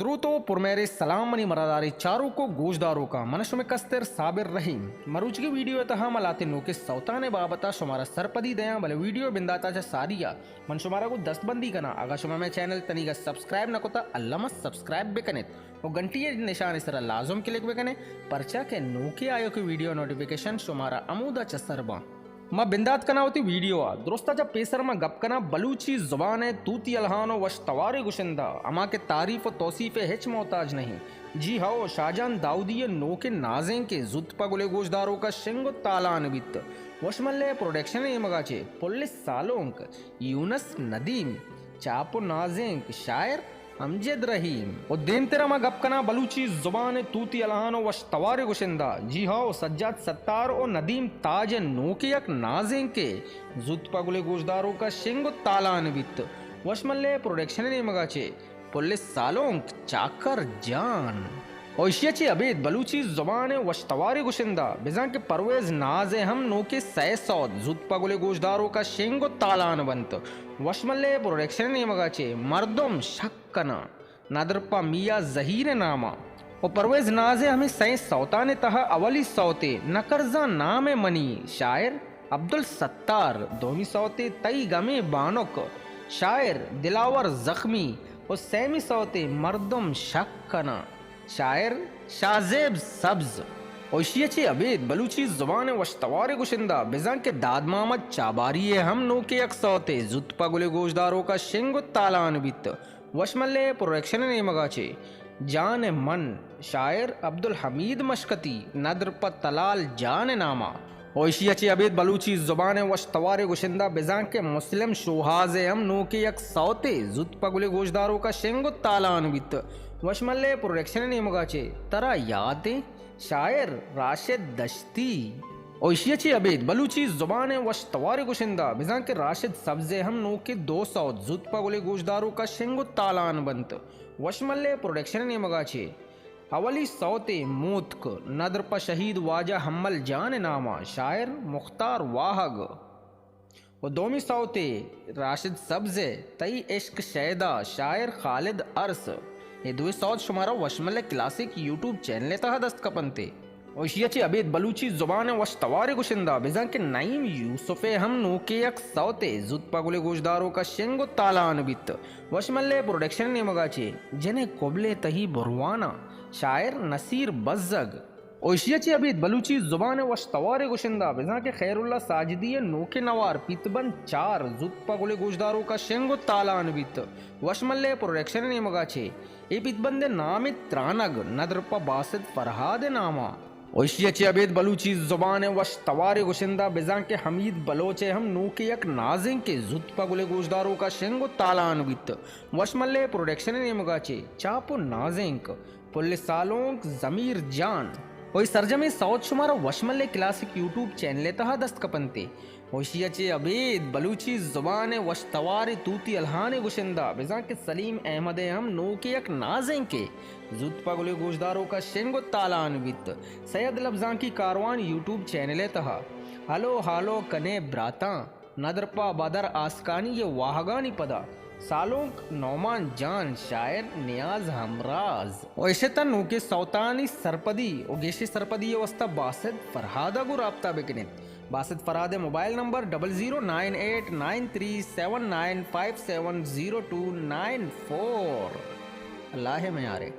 دروت و پرمہرے سلام منی مرادارے چاروک و گوشداروکاں، من شمے کستر صابر رحیم۔ مروچگی ویڈیو ء تہا ما لہتے نوکیں سوتانے بابتا شمارا سرپدی دیاں، بلے ویڈیو بنداتا چہ ساریا من شمارا گوں دست بندی کناں، اگاں شما مئے چینل تنیگا سبسکرائب نہ کتا، الما سبسکرائب بکنیت و گھنٹی ء نشانے سرا لازم کلک بکنے، پرچا کہ نوکیں آیوکیں ویڈیو نوٹیفیکیشن شمارا ہمودا چہ سر باں۔ ما بندات کناں وتی ویڈیو ء۔ درستا چہ پیسر ما گپ کناں بلوچی زبان ء توتی الہان و وش توارے گشندہ، ہما کہ تعریف و توصیف ء ہچ محتاج نہیں۔ جی ہئو، شاہجان داؤدی ء نوکیں نازینکے زوت پہ گلے گوشداروکا شنگ و تالان بیت۔ وشملے پروڈکشن ء نیمگا چہ پل سالونک یونس ندیم، چاپ و نازینک شاعر امجد رحیم۔ و دیمترا ما گپ کناں بلوچی زبان ء توتی الہان و وش توارے گشندہ، جی ہئو، سجاد ستار و ندیم تاج ء نوکیں یک نازینکے زوت پہ گلے گوشداروکا شنگ و تالان بیت۔ وشملے پروڈکشن ء نیمگا چہ پل سالونک چاکر جان۔ و ایشی ء چہ ابید بلوچی زبان ء وش توارے گشندہ، بزاں کہ پرویز ناز ء ہم نوکیں سئے سوت زوت پہ گلے گوشداروکا شنگ و تالان بنت۔ وشملے پروڈکشن ء نیمگا چہ مردم شک کناں، ندر پہ میاں زہیر ء ناما۔ و پرویز ناز ء ہمے سئیں سوتانی تہا اولی سوتے نکرزاں نام ء منی، شاعر عبدالستار، دومی سوتے تئی گمیں بانک، شاعر دلاور زخمی، و سیمی سوتے مردم شک کناں، شاعر شاہ زیب سبز۔ و ایشی ء چہ ابید بلوچی زبان ء وش توارے گشندہ، بزاں کہ داد محمد چاباری ء ہم نوکیں یک سوتے زوت پہ گلے گوشداروکا شنگ و تالان بیت۔ وشملے پروڈکشن ء نیمگا چہ جان من، شاعر عبدالحمید مشکتی، ندر پہ تلال جان ء ناما۔ و ایشی ء چہ ابید بلوچی زبان ء وش توارے گشندہ، بزاں کہ مسلم شوہاز ء ہم نوکیں یک سوتے زوت پہ گلے گوشداروکا شنگ و تالان بیت۔ وشملے پروڈکشن ء نیمگا چہ ترا یات انت، شاعر راشد دشتی۔ و ایشی ء چہ ابید بلوچی زبان ء وش توارے گشندہ، بزاں کہ راشد سبز ء ہم نوکیں دو سوت زوت پہ گلے گوشداروکا شنگ و تالان بنت۔ وشملے پروڈکشن ء نیمگا چہ اولی سوتے موتک، ندر پہ شہید واجہ حمل جان ء ناما، شاعر مختار واہگ۔ و دومی سوتے راشد سبز ء تئی عشق شیدا، شاعر خالد ارس۔ اے دوئیں سوت شمارا وشمل کلاسک یوٹیوب چینل ء تہا دست کپنتے۔ و ایشی ء چہ ابید بلوچی زبان ء وش توارے گشندہ، بزاں کہ نعیم یوسف ء ہم نوکیں یک سوتے زوت پہ گلے گوشداروکا شنگ و تالان بیت۔ وشمل پروڈکشن ء نیمگا چہ جن ء کبل ء تہی بروانا، شاعر نصیر بزگ۔ و ایشی ء چہ ابید بلوچی زبان ء وش توارے گشندہ، بزاں کہ خیر اللہ ساجدی ء نوکیں نوار پیت بند چار زوت پہ گلے گوشداروکا شنگ و تالان بیت۔ وشمل پروڈکشن ء نیمگا چہ اے پیت بند ء نام ء ترانگ ندر پہ باسط فرہاد ء ناما۔ و ایشی ء چہ ابید بلوچی زبان ء وش توارے گشندہ، بزاں کہ حمید بلوچ ء ہم نوکیں یک نازینکے زوت پہ گلے گوشداروکا شنگ و تالان بیت۔ وشمل پروڈکشن ء نیمگا چہ چاپ و نازینک پل سالونک ضمیر جان۔ و اے سرجمیں سوت شمارا وشمل کلاسک یوٹیوب چینل ء تہا دست کپنتے۔ و ایشی ء چہ ابید بلوچی زبان ء وش توارے توتی الہانے گشندہ، بزاں کہ سلیم احمد ء ہم نوکیں یک نازینکے زوت پہ گلے گوشداروکا شنگ و تالان بیت۔ سید لبزانکی کاروان یوٹیوب چینل ء تہا ہلو ہالو کنے براتاں، ندر پہ بدر آسکانی ء واہگانی پدا سالونک نعمان جان، شاعر نیاز ہمراز۔ و اشتہ نوکیں سوتانی سرپدی و گیشیں سرپدی ء واسطہ باسط فرہاد ء گوں رابطہ بکنیت۔ باسط فرہاد ء mobile number double zero nine eight nine three seven nine five seven zero two nine four. اللہ ء میارے۔